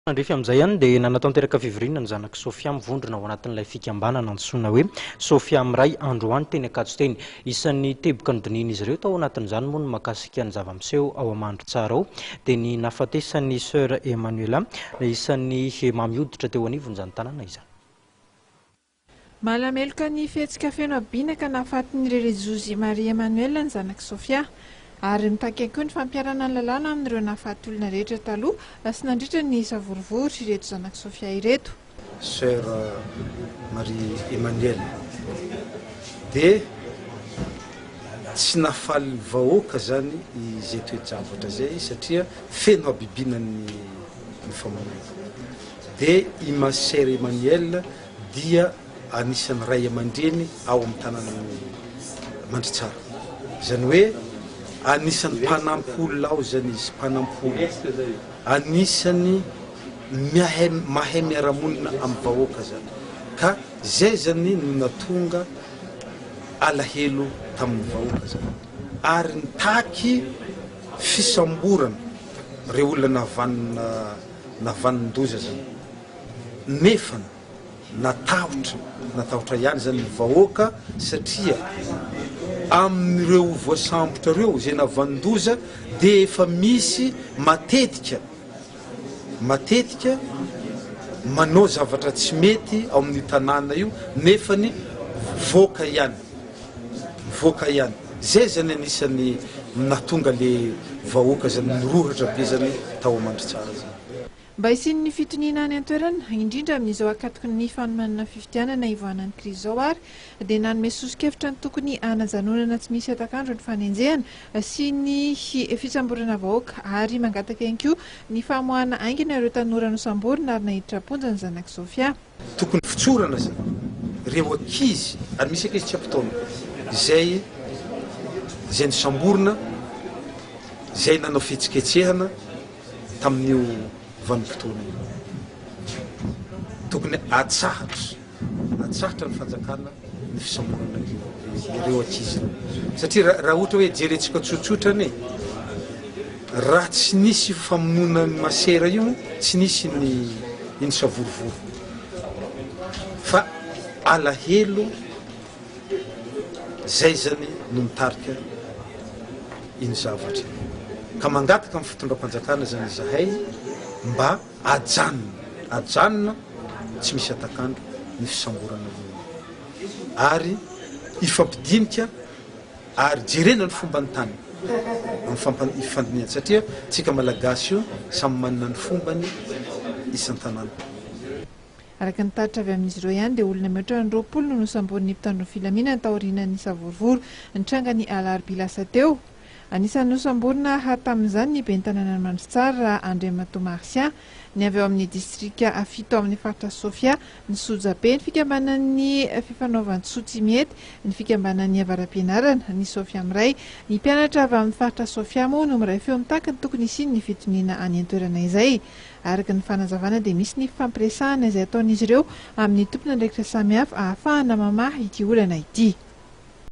Tandrify amin'izay ihany dia nanatanteraka fivoriana ny zanak'i Sofia mivondrona ao anatin'ilay fikambanana antsoina hoe Sofia Miray androany teny Ankatso teny. Isan'ny teboka nodinihin'izy ireo tao anatin'izany moa ny mahakasika ny zava-miseho ao Mandritsara ao dia ny nahafatesan'ny Soeur Emmanuella, isan'ny mamy hoditra teo anivon'izany tanàna izany. Manameloka ny fihetsika feno habibiana ka nahafaty ny relijiozy Marie Emmanuelle ny zanak'i Sofia. Ary mitaky ihany koa ny fampiharana ny lalàna amin'ireo nahafaty olona rehetra taloha sy nandritra ny savorovoro ireto zanak'i Sofia ireto. Soeur Marie Emmanuelle dia tsy nahafaly vahoaka zany izay toe-javatra izay satria feno habibiana ny famonoana. Dia i ma Soeur Emmanuelle dia anisan'ny ray aman-dreny ao amin'ny tanànan'i Mandritsara. Izany hoe anisan'ny mpanampy olona ao izany izy, mpanampy olona. Anisan'ny mahay mahay miara-monina amin'ny vahoaka izany. Ka izay izany no nahatonga alahelo tamin'ny vahoaka izany. Ary nitaky fisamborana ireo olona nahavanona nahavanon-doza izany. Nefa natahotra, natahotra ihany izany ny vahoaka satria amin'ireo voasambotra ireo izay nahavanon-doza dia efa misy matetika, matetika manao zavatra tsy mety ao amin'io tanàna io nefany mivoaka ihany, mivoaka ihany. Izay izany anisan'ny nahatonga le vahoaka izany nirohotra be izany tao Mandritsara izany. Mba hisian'ny fitoniana any an-toerana, indrindra amin'izao ankatoky ny fanomanana fifidianana hivoahana ny krizy izao ary dia nanome soso-kevitra ny tokony hanajanonana tsy misy hatak'andro ny fanenjehana sy ny fisamborana vahoaka ary mangataka ihany koa ny famoahana haingana ireo tanora nosamborina ary naiditra am-ponja ny zanak'i Sofia. Tokony fotsorana zany reo ankizy ary misy ankizy tsy ampy taona izay izay nosamborina izay nanao fihetsiketsehana tamin'io vanim-potoana io. Tokony atsahatra, atsahatra ny fanjakana ny fisamborana ireo ankizy ireo. Satria raha ohatra hoe jerentsika tsotsotra anie, raha tsy nisy io famonoana an'i Masera io, tsy nisy ny iny savorovoro. Fa alahelo Zay zany no mitarika iny zavatra iny. Ka mangataka amin'ny fitondram-panjakana zany izahay mba ajanona, ajanona tsy misy hatak'andro ny fisamborana olona. Ary hifampidinika ary jerena ny fomban'ny tany amin'ny fifandinihana satria tsika Malagasy io samy manana ny fombany isan-tanàna. Araka ny tatitra avy amin'izy ireo ihany dia olona mihoatra ny 20 no nosamborin'ny mpitandro ny filaminana taorian'ny savorovoro nitranga ny alarobia lasa teo. Anisan'ny nosamborina tamin'izany ny ben'ny tanànan'i Mandritsara, Andriamatoa Martien, ny avy ao amin'ny distrika fito ao amin'ny faritra Sofia, ny Sojabe, ny fikambanan'ny fifanaovan-tsoa Tsimihety, ny fikambanan'ny avara-pianarana, ny Sofia Miray. Ny mpianatra avy amin'ny faritra Sofia moa no miray feo mitaky ny tokony hisian'ny fitoniana any an-toerana izay. Araka ny fanazavana dia misy ny fifampiresahana izay ataon'izy ireo amin'ny tompon'andraikitra samihafa ahafahana mamaha ity olana ity.